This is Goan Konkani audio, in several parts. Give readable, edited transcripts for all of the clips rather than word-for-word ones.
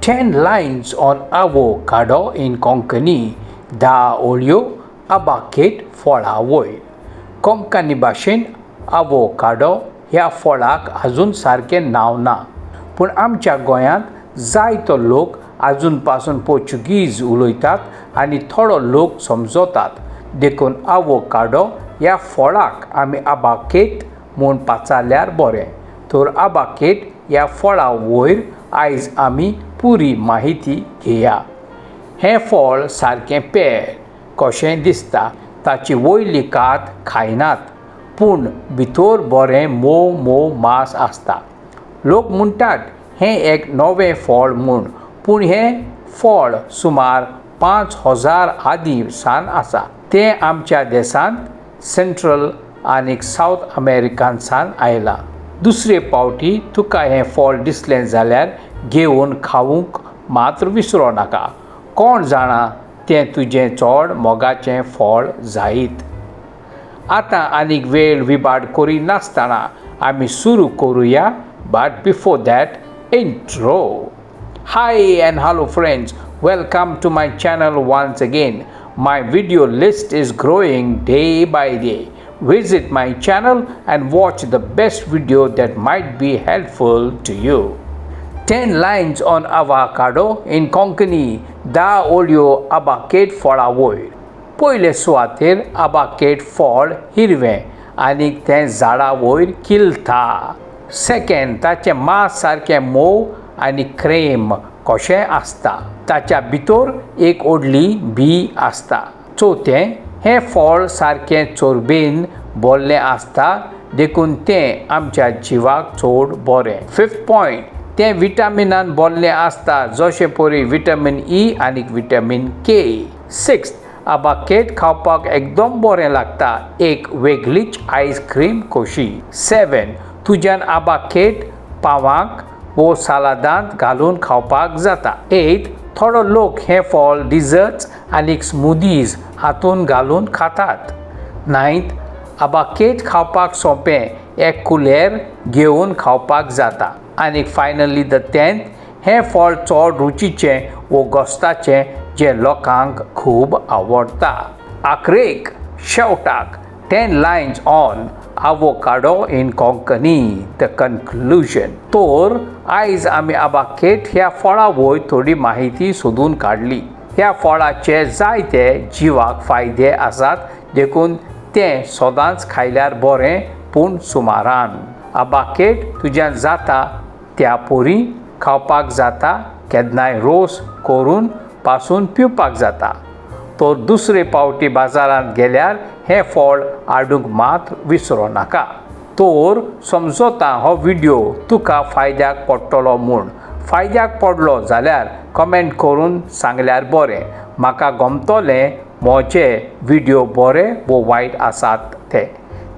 10 lines on avocado in Konkani. 10 ओळयो आबाकेट फळा वयर. कोंकणी भाशेन आवोकाडो ह्या फळाक अजून सारकें नांव ना, पूण आमच्या गोंयांत जायतो लोक अजून पासून पोर्चुगीज उलयतात आनी थोडो लोक समजतात. देखून आवोकाडो ह्या फळाक आमी आबाकेट म्हूण पाचारल्यार बरें. तर आबाकेट ह्या फळा वयर आयज आमी पुरी माहिती घेया. हें फळ सारकें पेर कशें दिसता. ताची वयली कात खायनात, पूण भितर बरें मोव मोव मांस आसता. लोक म्हणटात हें एक नवें फळ म्हूण, पूण हें फळ सुमार 5000 आदीं सावन आसा. तें आमच्या देशांत सेंट्रल आनी सावथ अमेरिकान सावन आयलां. दुसरे पावटी तुका हें फळ दिसलें जाल्यार घेवन खावूंक मात्र विसरो नाका. कोण जाणा, तें तुजें चड मोगाचें फळ जायत. आतां आनीक वेळ विबाड करिनासतना आमी सुरू करुया. But before that, intro. Hi and hello friends, welcome to my channel once again. My video list is growing day by day. Visit my channel and watch the best video that might be helpful to you. 10 lines on avocado in Konkani. 10 ओळयो आबाकेट फळा वयर. पयले सुवातेर, आबाकेट फळ हिरवें आनी तें झाडा वयर किलता. सेकंड, ताचें मांस सारकें मोव आनी क्रेम कशें आसता. ताच्या भितर एक व्हडली बी आसता. चवथें, हें फळ सारकें चोरबेन भरलें आसता, देखून तें आमच्या जिवाक चड बरें. फिफ्थ पॉयंट, तें विटामिनान भरलें आसता, जशें परी विटामीन ई आनी विटामीन के. सिक्स्थ, आबाकेट खावपाक एकदम बरें लागता, एक वेगळीच आयस्क्रीम कशी. सेवन, तुज्यान आबाकेट पावांक वो सालादांत घालून खावपाक जाता. एट, थोडो लोक हें फळ डिजर्ट्स आनी स्मुदीज हातून घालून खातात. नायन्थ, आबाकेट खावपाक सोंपें, एक कुलेर घेवन खावपाक जाता. आनी फायनली the tenth, हें फळ चड रुचीचें वो गोस्ताचें, जें लोकांक खूब आवडटा. आखरेक, शेवटाक, 10 lines on avocado in Konkani, the conclusion. तर आयज आमी आबाकेट ह्या फळा वयर थोडी माहिती सोदून काडली. ह्या फळाचे जायते जिवाक फायदे आसात, देखून तें सदांच खायल्यार बरें, पूण सुमारान. आबाकेट तुज्यान जाता त्या परी खावपाक जाता, केन्नाय रोस करून पासून पिवपाक जाता. तर दुसरे पावटी बाजारांत गेल्यार हें फळ हाडूंक मात विसरो नाका. तर समजता हो व्हिडियो तुका फायद्याक पडटलो म्हूण. फायद्याक पडलो जाल्यार कमेंट करून सांगल्यार बरें. म्हाका गमतलें म्हजे व्हिडियो बरे वो वायट आसात ते.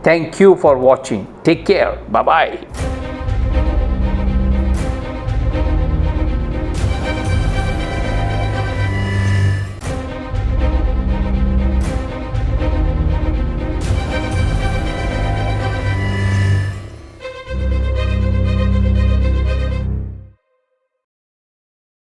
Thank you for watching. Take care. Bye.